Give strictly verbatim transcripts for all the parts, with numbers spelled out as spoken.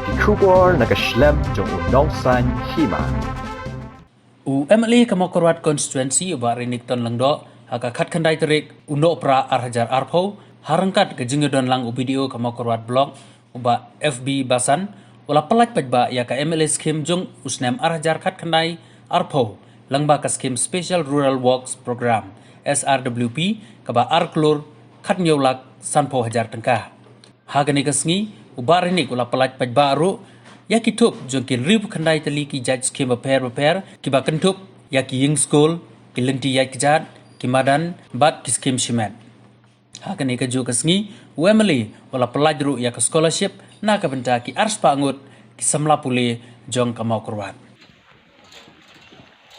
Ki khubor na ka shlem jong u nongsan hima. U M L A ka Mawkyrwat Constituency u Bah Rinick Tonlyngdoh ha ka khatkhyndai tarik u Nohprah ar hajar arphew, ha ryngkat ka jingïadon lang u B D O ka Mawkyrwat Block u Bah F B Basan, u la pyllait paidbah ïa ka M L A scheme jong u snem ar hajar khatkhyndai arphew, lyngba ka scheme Special Rural Works Programme, S R W P, kaba ar klur khathynñiew lak sanphew hajar tyngka. Ha kane ka sngi, u Bah Rinick u la pyllait paidbah ruh ïa ki thup jong ki hynriewphew khyndai tylli ki jait scheme bapher bapher kiba kynthup ïa ki ïing skul, ki lynti ïaid kjat, ki madan bad ki scheme shimet. Ha kane kajuh ka sngi, u M L A u la pyllait ruh ïa ka scholarship na ka bynta ki arspah ngut ki samla pule jong ka Mawkyrwat.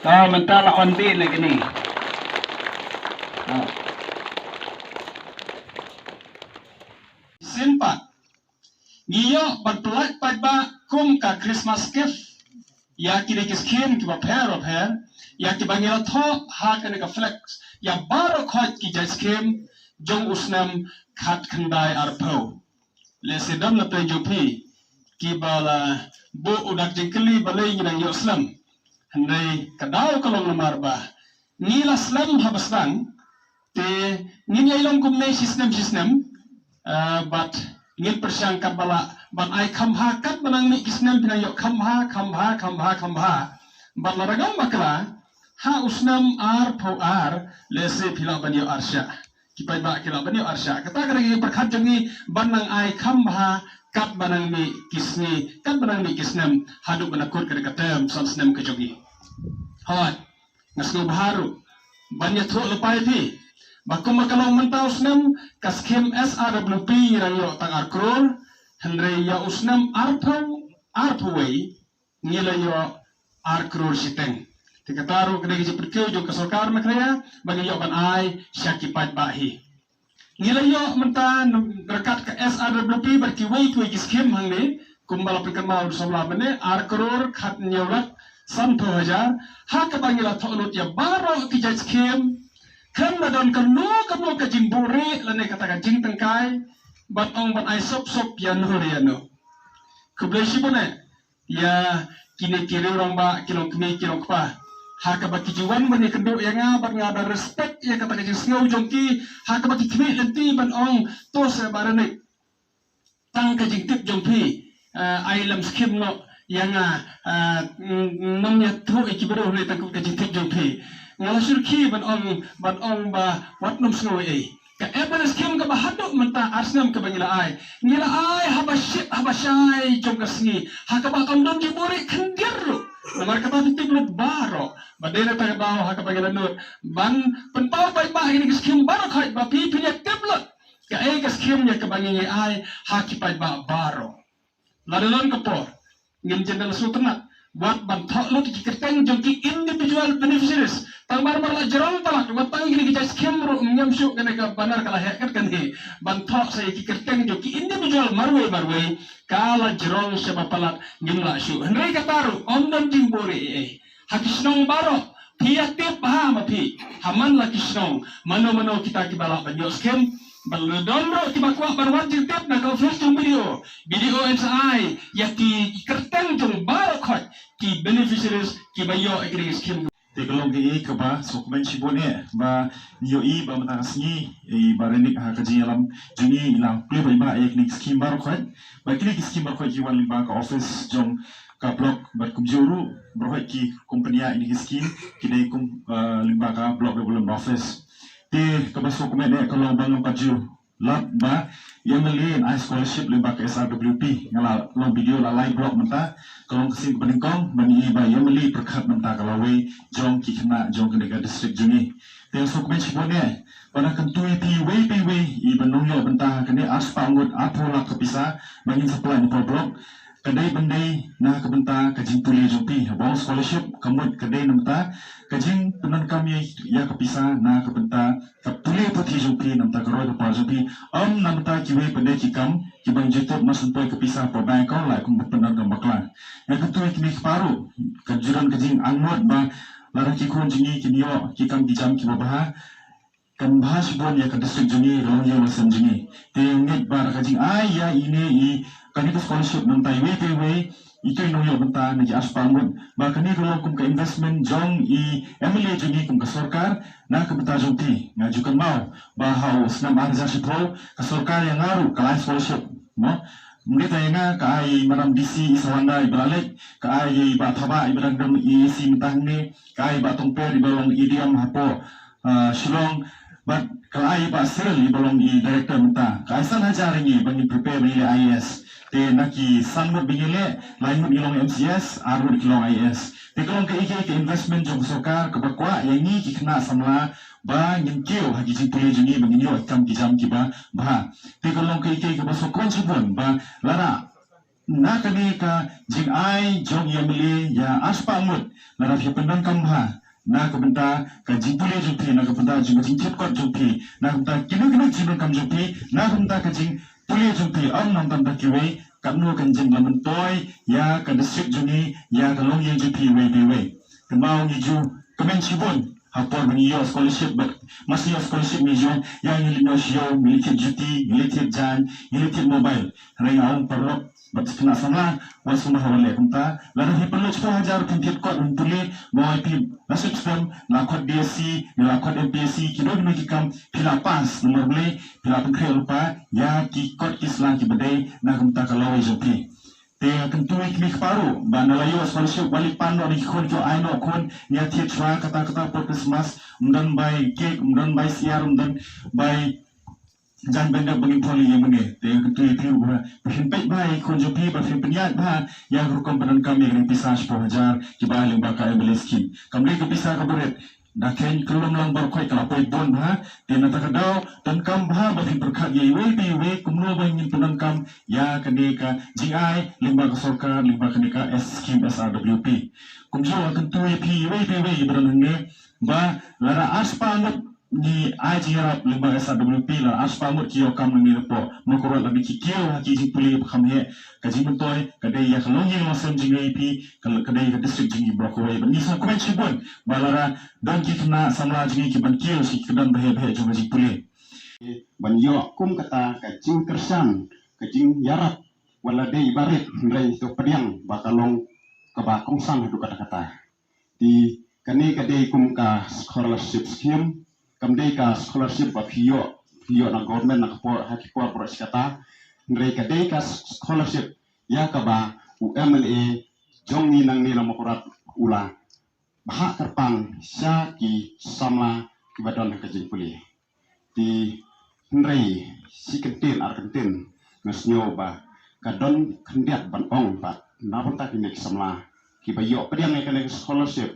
Ta mynta la on dih na kine. Shisien pat ngi ïoh ban pyllait paidbah kum ka Christmas gift ïa kine ki scheme kiba pher bapher, ïa kiba ngi la thoh ha kane ka flex, ïa baroh khoit ki jait scheme jong u snem khatkhyndai arphew. Lehse don na pdeng jong phi kiba la buh u dak jingkylli balei ngi nang ïoh slem. Hynrei ka daw ka long namar ba ngi la slem haba sdang, te ngin ïai long kumne shisnem shisnem. Ah, bad ngin pyrshang katba lah ban ai kham bha, katba nang mih ki snem phi nang ïoh kham bha, kham bha, kham bha, kham bha. Bad lada ngam bakla, ha u snem arphew ar, lehse phi lah ban ïoh arshah. Ki paidbah ki lah ban ïoh arshah. Kata ka dei ka pyrkhat jong ngi ban nang ai kham bha katba nang mih ki sngi, katba nang mih ki snem, haduh ba nang kut ka dei ka term san snem ka jong ngi. Hooid. Nga sngewbha ruh ban ïathuh lypa ïa phi ba kumba ka long mynta u snem, ka scheme S R W P ngi nang ïoh tang ar klur, hynrei ïa u snem arphew, arphew wei ngi la ïoh ar klur shiteng. Te kata ruh ka dei ka jingpynkiew jong ka sorkar Meghalaya ba ngi ïoh ban ai sha ki paidbah hi. Ngi la ïoh mynta ryngkat ka S R W P bad kiwei kiwei ki scheme hangne, kumba la pynkynmaw da u samla mynne, ar klur khathynñiew lak sanphew hajar, ha kaba ngi la thoh lut ïa baroh ki jait scheme. Khlem da don kano kano ka jingbuhrieh lane kata ka jingtyngkai ban ong ban ai sop sop ïano re ïano. Khublei shibun eh ïa kine ki riew rangbah, ki longkmie ki longkpa, ha kaba ki ju wan ban ïakynduh ïa nga bad nga da respect ïa kata ka jingsngew jong ki, ha kaba ki khmih lynti ban ong, to se Bah Rinick, tang ka jingtip jong phi, eh, ai lem scheme noh ïa nga, eh, mm, ngam ïathuh ïa ki briew ne tang ka jingtip jong phi. Nga la shu rkhie ban ong, ban ong ba wat nym sngew ei ei. Ka M L A scheme kaba haduh mynta ar snem kaba ngi la ai, ngi la ai haba shit haba shai jong ka sngi, ha kaba kam don jingbuhrieh khyndiat ruh. Namar kata phi tip lut baroh ba dei na kata ka daw ha kaba ngi la nud ban pynpaw paidbah ïa kine ki scheme baroh khoit ba phi phin ïa tip lut kaei ka scheme ïa kaba ngi ngi ai ha ki paidbah baroh. Lada don ka por, ngin jan da la sngewtynnat wat ban thoh lut ki kyrteng jong ki individual beneficiaries. Tang mar mar la jrong palat, wat tang kine ki jait scheme ruh, ngam shuh, kane ka banner ka la heh kat kane. Ban thoh sa ïa ki kyrteng jong ki individual marwei marwei, ka la jrong shaba palat, ngim lah shuh. Hynrei kata ruh ym don jingbuhrieh ei ei. Ha ki shnong baroh, phi ïa tip bha ma phi, ha man la ki shnong, mano mano kita kiba lah ban ïoh scheme. Bad lada don ruh kiba kwah ban wad jingtip na ka office jong B D O, B D O yn sa ai ïa ki kyrteng jong baroh khoit ki beneficiaries kiba ïoh ïa ki scheme. Te ka long kaei kaba sngewkmen shibun eh ba ngi ïohi ba mynta ka sngi, eh, Bah Rinick ha ka jingïalam jong ngi i la plie paidbah ïa kine ki scheme baroh khoit. Ba kine ki scheme baroh khoit ki wan lyngba ka office jong ka block bad kumjuh ruh baroh khoit ki company ïa kine ki scheme ki dei kum, eh, lyngba ka Block Development Office. Te kaba sngewkmen eh ka long ba ngam pat ju lap ba ïa M L A yn ai scholarship lyngba ka S R W P. Nga la long B D O la lai block mynta, ka long ka sien kaba nyngkong ba ngi i ba ïa M L A pyrkhat mynta ka lawei jong ki khynnah jong kane ka district jong ngi. Te nga sngewkmen shibun eh ba nga kyntu ïa phi iwei pa iwei i ba nongïoh bynta ha kane arspah ngut, arphew lak ka pisa ba ngin sa pyllait na ka block. Ka dei ban dei na ka bynta ka jingpule jong phi. Haba ong scholarship ka mut ka dei na bynta ka jingpyndonkam ïa, ïa ka pisa na ka bynta ka pule puthi jong phi na bynta ka roi ka par jong phi. Ym na bynta kiwei pat de ki kam kiba ngi ju tup mar shu poi ka pisa hapoh bank account la kum ba pyndonkam bakla. Nga kyntu ïa kine ki paru, ka ju don ka jingangnud ba lada ki khun jong ngi kin ïoh ki kam ki jam kiba bha, kan bha shibun ïa ka district jong ngi, ka longïing longsem jong ngi. Te ngeit ba da ka jingai ïa ine i kane ka scholarship na ka bynta iwei pa iwei itu i nongïoh bynta na ki arspah ngut. Ba kane ka long kum ka investment jong i MLA jong ngi kum ka sorkar na ka bynta jong phi. Nga ju kynmaw ba ha u snem ar hajar shiphew ka sorkar ïa nga ruh ka la ai scholarship, mo. Mynta ïa nga ka ai Madam DC i Sawanda iba la leit, ka ai ïa i Bah Thabah iba dang don EAC mynta hangne, ka ai Bah Tongper iba long ADM hapoh, ah, Shillong, bad ka la ai Bah Cyril iba long i director mynta. Ka ai san hajar ïa ngi ba ngin prepare ba ngin leh IAS. Te na ki san ngut ba ngi leh, lai ngut ngi long MCS, ar ngut ki long IAS. Te ka long kaei kaei ka investment jong ka sorkar kaba kwah ïa ngi ki khynnah samla ba ngin kiew ha ki jingpule jong ngi ba ngin ïoh kam ki jam kiba bha. Te ka long kaei kaei kaba sngewkmen shibun ba lada na kane ka jingai jong i MLA ïa arspah ngut, lada phi pyndonkam bha na ka bynta ka jingpule jong phi, na ka bynta jong ka jingthied kot jong phi, na ka bynta kino kino jingdonkam jong phi, na ka bynta ka jingpule jong phi, ym nangta kiwei, katno kan jin la myntoi ïa ka district jong ngi, ïa ka longïing jong phi iwei pa iwei. Kynmaw ngi ju kmen shibun ha por ba ngi ïoh scholarship, bad ma shu ïoh scholarship ngi ju ïa ngi leit noh sha ïew, ngi leit thied juti, ngi leit thied jaiñ, ngi leit thied mobile. Hynrei nga ong paralok bad khynnah samla, wat sngewbha ban leh kumta. Lada phi pynlut shiphew hajar phin thied kot, phin pule, mo, phi la sep stem, la khot DSC, la khot MPSC, kino kino ki kam, phi la pass, namar balei, phi la pynkhreh lypa ïa ki kot ki sla kiba dei na ka bynta ka lawei jong phi. Te nga kyntu ïa ki kmie kpa ruh ba lada la ïoh scholarship, wat leit pan noh na ki khun, ki ong ai noh khun, ngi ïa thied shuwa kata kata por Christmas, ym don bai cake, ym don bai syiar, ym don bai jaiñ ban dep ba ngin pynlong ïa mane. Te nga kyntu ïa phi ruh ba phin peit bha ïa ki khun jong phi, ba phin pynïaid bha ïa ka rukom pyndonkam ïa kane ka pisa shiphew hajar kiba ai lyngba ka MLA scheme. Kam dei ka pisa kaba rit, da kheiñ kyllum lang baroh khoit, ka la poi bun bha. Te na kata ka daw donkam bha ba phin pyrkhat ïa iwei pa iwei kumno ba ngin pyndonkam ïa kane ka jingai lyngba ka sorkar, lyngba kane ka S scheme SRWP. Kumjuh nga kyntu ïa phi iwei pa iwei iba don hangne ba lada arspah ngut ngi ai jingïarap lyngba SRWP, lada arspah ngut ki ïoh kam nangne napoh Mawkyrwat, lada ki kiew ha ki jingpule ba kham heh, ka jingmyntoi ka dei ïa ka longïing longsem jong ngi, ïa phi, ka, ka dei ka district jong ngi baroh kawei. Bad ngi sngewkmen shibun ba lada don ki khynnah samla jong ngi kiban kiew sha ki kyrdan baheh baheh jong ka jingpule, ban ïoh kum kata ka jingkyrshan, ka jingïarap, wat la dei iba rit, hynrei to pdiang ba ka long kaba kongsan haduh katta katta. Te kane ka dei kum ka scholarship scheme, kam dei ka scholarship ba phi ïoh, phi ïoh na government na ka por, ha ki por baroh shi katta. Hynrei ka dei ka scholarship ïa kaba u MLA jong ngi nangne na Mawkyrwat u la bhah kyrpang sha ki samla kiba don ha ka jingpule. Te hynrei shi kyntien ar kyntien nga sngew ba ka don khyndiat ban ong ba na bynta kine ki samla kiba ïoh pdiang ïa kane ka scholarship,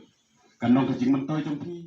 kan long ka jingmyntoi jong phi.